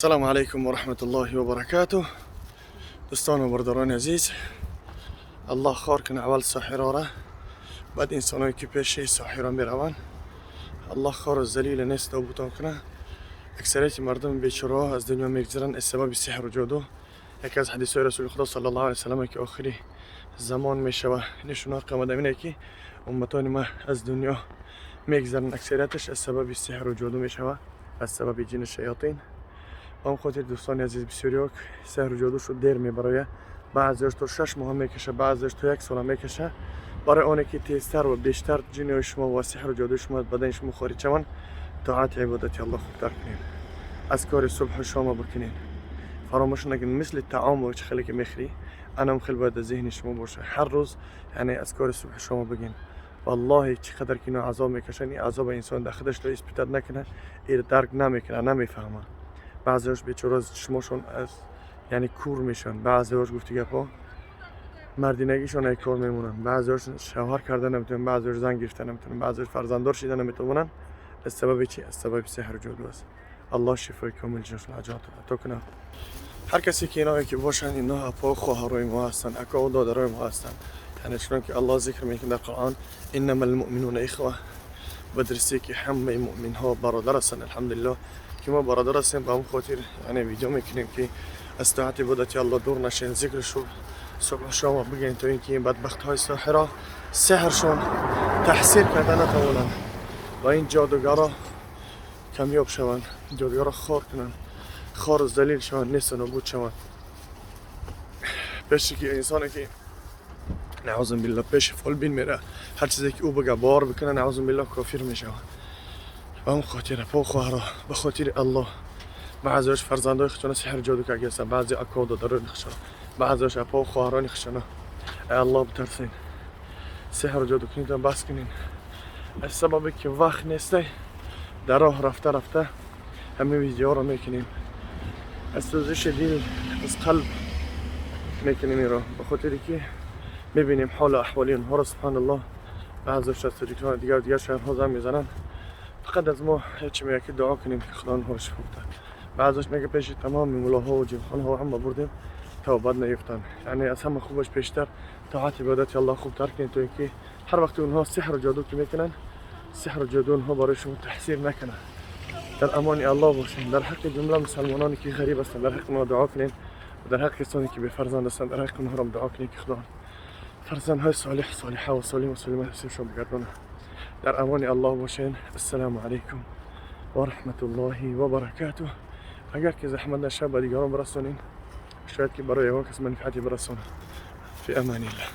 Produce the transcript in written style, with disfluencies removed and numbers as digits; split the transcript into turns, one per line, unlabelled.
السلام علیکم و رحمت الله و برکاته. دوستان و برادران عزیز، الله خوار کنه اول ساحرا را، بعد انسانایی که پیش ساحرا میروند. الله خوار و ذلیل نیست و بوتان کنه. اکثریت مردم بیچاره از دنیا میگذرن از سبب سحر و جادو. یکی از حدیث های رسول خدا صلی الله علیه و سلم که آخری زمان میشوه نشونه قیامت اینه که امتان ما از دنیا میگذرن، اکثریتش از سبب سحر و جادو میشوه، از سبب جن شیاطین. به خاطر دوستان عزیز، بسیاری سحر و جادو شد دیر میبرایه، بعضیش تا 6 ماه میکشه، بعضیش تا یک سال میکشه. برای آنه که تیزتر و بیشتر جن شما و سحر و جادو شما از بدن شما خارج شوند، طاعت عبادت الله خوبتر کنین، اذکار صبح و شام بکنین، فراموش نکنین. مثل طعام و خیلی که میخری، انم خیلی باید ذهن شما باشه، هر روز یعنی اذکار صبح و شام بگین. والله چقدر که اینا عذاب میکشن، این عذاب انسان در خودش تا испытать نکنه، این درک نمیکنه، نمیفهمه. بعضیاش بیچاره از چشماشون از یعنی کور میشن، بعضیاش گفتی گپا مردینگیشون یک کار میمونن، بعضیاش شوهر کردن نمیتونن، بعضیاش زن گرفتن نمیتونن، بعضیاش فرزنددار شدن نمیتونن. از سبب چی؟ از سبب سحر و جادو است. الله شفای کامل جنس عجات عطا کنه. هر کسی که اینا که باشن، اینا اپا خواهرای ما هستن، اکا و دادرای ما هستن. یعنی چون که الله ذکر میکنه در قرآن: انما المؤمنون اخوه. بدرستی که همه مؤمن ها برادر هستن. الحمدلله که ما برادر هستیم. به هم خاطر یعنی ویدیو میکنیم که از طاعت عبادت الله دور نشین، ذکر شو صبح و شام بگین تا اینکه این بدبخت های ساحرا سحرشون تاثیر کرده نتوانند و این جادوگرا کمیاب شوند، جادوگرا خوار کنند، خوار و ذلیل شوند، نیست و نابود شوند. پیش که انسانی که نعوذ بالله پیش فالبین میره، هر چیزی که او بگه باور بکنه، نعوذ بالله کافر میشه. به هم خاطر پا خواهرا، به خاطر الله، بعضیش فرزندای خودشون سحر جادو کرده هستن، بعضی اکا و دادرای خودشون، بعضیش اپا و خواهران خودشون. ای الله بترسین، سحر و جادو کنید بس کنین. از سبب که وقت نیسته، در راه رفته رفته همه ویدیو رو میکنیم، از سوزش دل، از قلب میکنیم این رو، به خاطر که میبینیم حال و احوال اینها رو. سبحان الله، بعضیش از تاجیکستان دیگر دیگر شهرها زنگ میزنن، فقط از ما هیچ میگه که دعا کنیم که خدا آنها رو شفا بده. بعضیش میگه پیش تمام ملاها و جنخانه ها هم بردیم توبت نیفتن. یعنی از همه خوبش پیشتر طاعت عبادت الله خوبتر کنید تا اینکه هر وقت اونها سحر و جادو که میکنن، سحر و جادو اونها برای شما تاثیر نکنه. در امان الله باشین. در حق جمله مسلمانانی که غریب هستند، در حق اونها دعا کنین و در حق کسانی که بی فرزند هستند، در حق اونها هم دعا کنین که خدا فرزندهای صالح، صالحه و سالم و سالمه نصیبشون بگردانه. در امان الله باشین. السلام علیکم و رحمت الله و برکاته. اگر که زحمت نشه به دیگران برسونین، شاید که برای یگان کس منفعتی برسونه. فی امان الله.